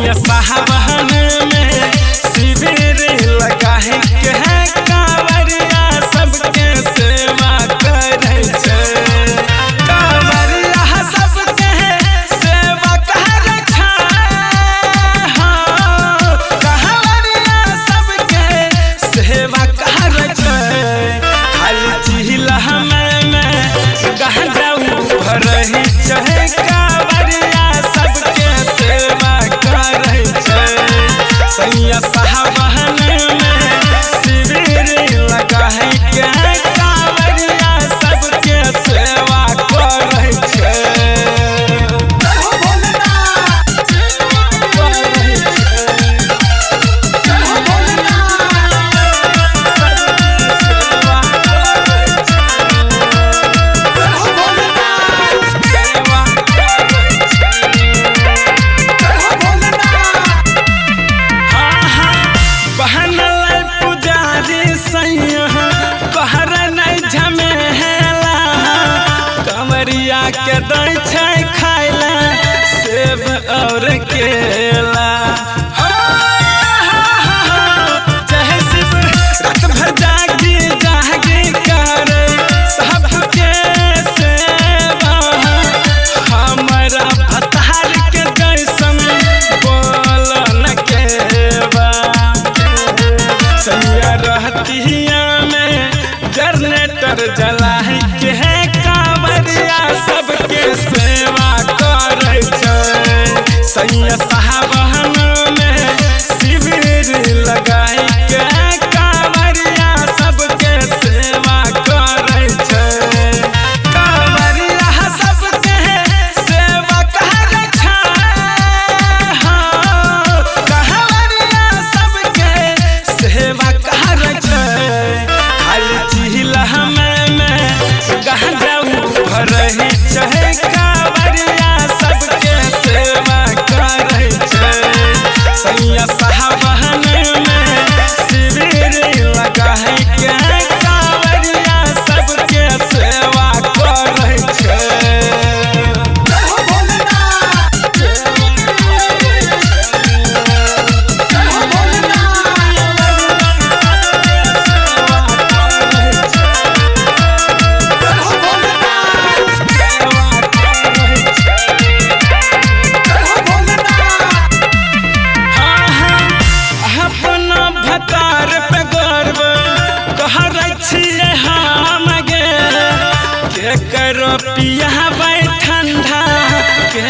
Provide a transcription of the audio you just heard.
सैया साहबहन में शिविर लगाए के है कांवरिया सबके सेवा करै छै। कांवरिया सबके सेवा करै छै, कांवरिया सबके सेवा करै छै। खाली चिलम में गांजा भरै छै, कांवरिया सबके सेवा करै छै। सैया साहबहन में शिविर लगाए के कांवरिया सबके सेवा करै छै। जय हो भोलेनाथ, जय हो भोलेनाथ, जय हो भोलेनाथ, जय हो भोलेनाथ। बहनल पुजारी सैया कहर नहीं झमेला, कंवरिया के दै छै खाइला सेब और केला। जय शिव रात भर जागी जागी करे सबके सेवा, हमरा भतार के जैसन बोल न केवा। सैया रहतिया में जनरेटर जलाए के है कांवरिया सबके सेवा करै छै। सैया साहबहन में शिविर लगाए के कांवरिया सबके सेवा करै छै। कांवरिया सबके सेवा करै छै, कांवरिया सबके सेवा करै छै। खाली चिलम में गांजा भरै छै, कांवरिया सबके सेवा करै छै। सैया साहबहन में शिविर लगाए के कांवरिया सबके सेवा करै छै। जय हो भोलेनाथ, जय हो भोलेनाथ, जय हो भोलेनाथ, जय हो भोलेनाथ। अपना भतार पे गर्व कहरै छियै हम गे, के करो पियाबै ठंडा के